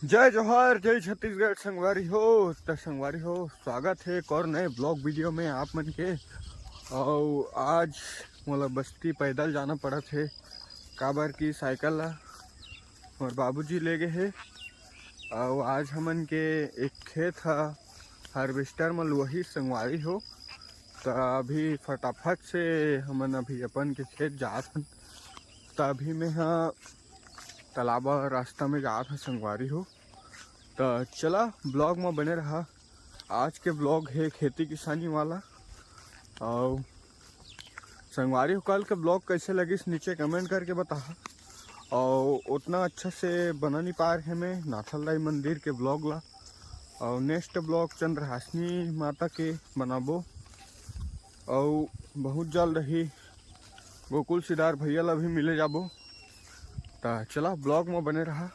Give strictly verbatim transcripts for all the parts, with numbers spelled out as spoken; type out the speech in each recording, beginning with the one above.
जय जोहार, जय छत्तीसगढ़ संगवारी हो। त संगवारी हो, स्वागत हे एक और नए ब्लॉग वीडियो में आप मन के। अउ आज मोला बस्ती पैदल जाना पड़त हे, काबर कि साइकिल ला मोर बाबूजी ले गे हे। अउ आज हमन के एक खेत ह हार्वेस्टर म लुआही संगवारी हो। त अभी फटाफट से हमन अभी अपन के खेत जात हन। त अभी मैं ह तालाब रास्ता में जात हन संगवारी हो। त चला, ब्लॉग म बने रहा। आज के ब्लॉग हे खेती किसानी वाला। अउ संगवारी हो, कल के ब्लॉग कैसे लगिस नीचे कमेंट करके बताहा। अउ उतना अच्छा से बना नहीं पाए रहे मैं नाथल दाई मंदिर के ब्लॉग ला। अउ नेक्स्ट ब्लॉग चंद्रहासिनी माता के बनाबो। अउ बहुत जल्द ही गोकुल सिदार भैया ला भी मिले जाबो। त चला, ब्लॉग म बने रहा।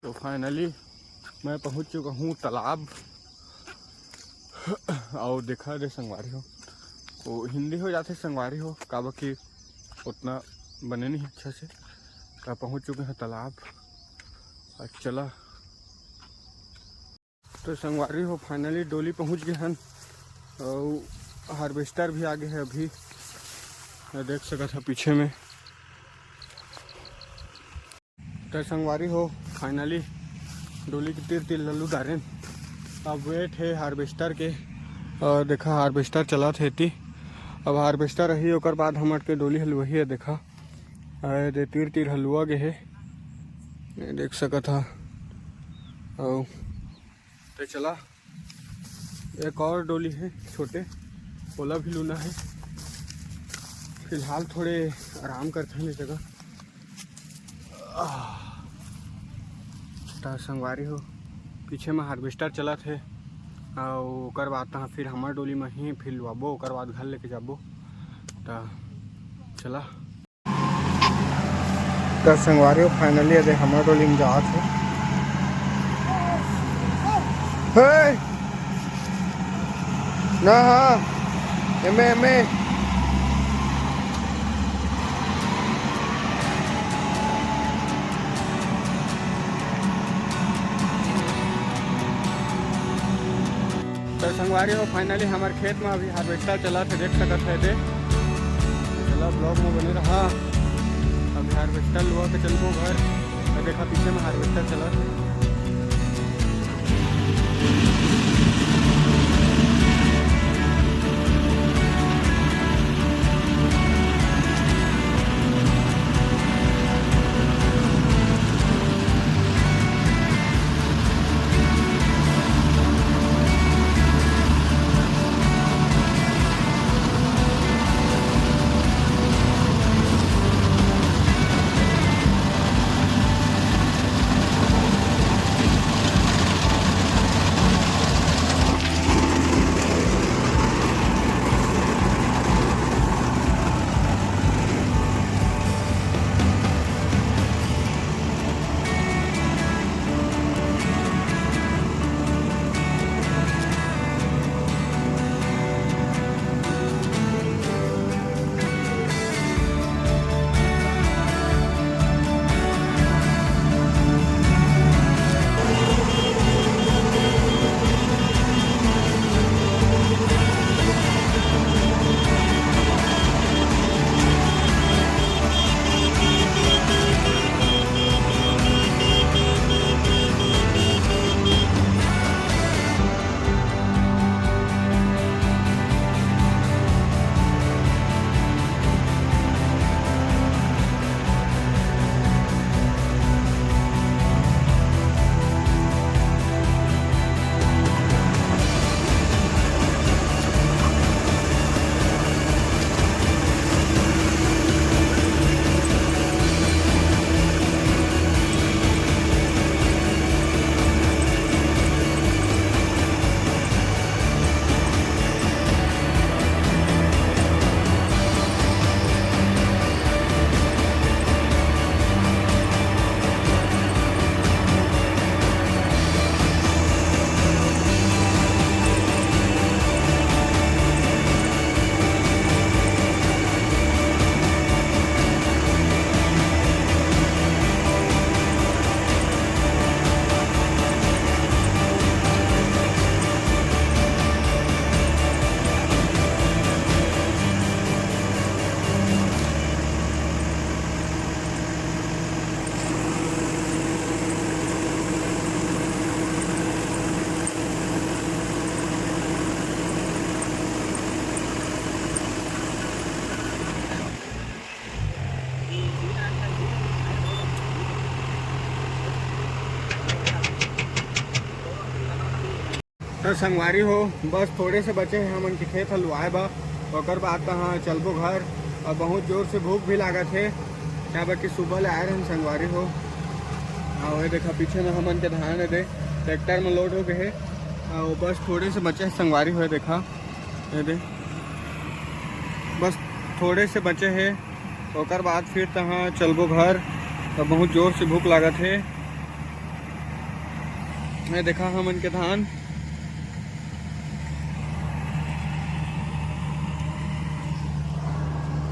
तो फाइनली मैं पहुंच चुका हूं तालाब। अउ देखा दे संगवारी हो, वो हिंदी हो जाथे संगवारी हो, काबर कि उतना बने नहीं अच्छा से। त पहुंच चुके हैं तालाब। अउ चला, तो संगवारी हो, फाइनली डोली पहुंच गए हन अउ हार्वेस्टर भी आ गए है अभी। ये देख सकत ह पीछे में। तो संगवारी हो, फाइनली डोली के तीर तीर लल्लू डारेन। अब वेट है हार्वेस्टर के। अउ देखा, हार्वेस्टर चलत हे एती। अब हार्वेस्टर रही, ओकर बाद हमर के डोली हलुआही है। देखा, अउ दे तीर तीर हलुआ गए है, ये देख सकत ह। अउ तो चला, एक और डोली है छोटे, ओला भी लूना है। फिलहाल थोड़े आराम करते हैं जगह। आह। त संगवारी हो, पीछे में हार्वेस्टर चलत हे, अउ ओकर बाद तहाँ फिर हमर डोली में ही फिर लुआबो, ओकर बाद घर लेके जाबो। त चला। त संगवारी हो, फाइनली अदे हमर डोली में जात हे। हे! ना, हाँ, एमे, एमे। तो संगवारी हो, फाइनली हमर खेत में अभी हार्वेस्टर चलत हे, देख सकत हे दे। चला, ब्लॉग में बने रहा। अभी हार्वेस्टर लुआ के चलबो घर। तो देखा, पीछे में हार्वेस्टर चलत हे। तो संगवारी हो, बस थोड़े से बचे हे हमन के खेत ह लुआए बा, ओकर बाद तहाँ चलबो घर। और बहुत जोर से भूख भी लागत हे, काबर कि सुबह ले आए रहन संगवारी हो। और ये देखा पीछे में हमन के धान हे दे, ट्रैक्टर में लोड हो गए हे। और बस थोड़े से बचे हे संगवारी हो, ये देखा, ये दे, बस थोड़े से बचे हे, ओकर बाद फिर तहाँ चलबो घर। तो बहुत जोर से भूख लागत हे। ये देखा हमन के धान,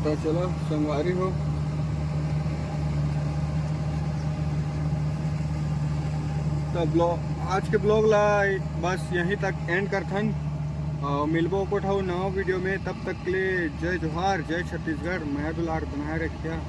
तो चलो संगवारी हो, तो ब्लॉग, आज के ब्लॉग ला बस यहीं तक एंड करथन। और मिलबो कोठा नवा वीडियो में, तब तक के लिए जय जोहार, जय छत्तीसगढ़, मया दुलार बनाए रखिया।